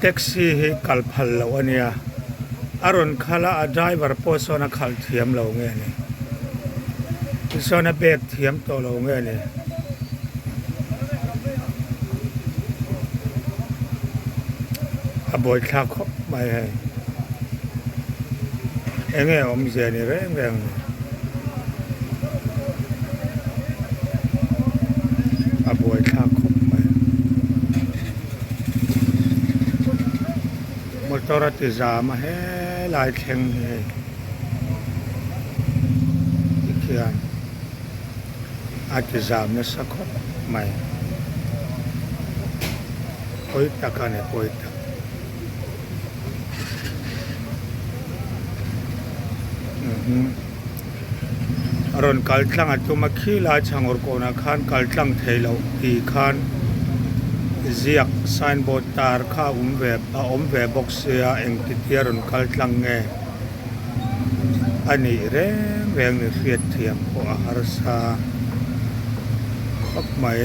Taxi hi kal phal loh a nia, a rawn khalh a, a driver pawh sawn a khalh thiam lo nge ni, tichuan a bag thiam tawh lo nge ni. A buaithlak khawp mai hei, enge awmzia ni reng reng ni, a buaithlak khawp mai. Motor a ti zam a helai thleng hi hei tikhian a ti zam nasa khawp mai pawi tak a ni pawi tak a rawn kal tlang a tum a khi lai chhangawr kawnah khan kal tlang thei loh tih khan ziak signboard tar kha a awm ve a awm ve bawk sia engtitia rawn kal tlang nge a nih reng reng ni hriat thiam pawh a harsa khawp mai.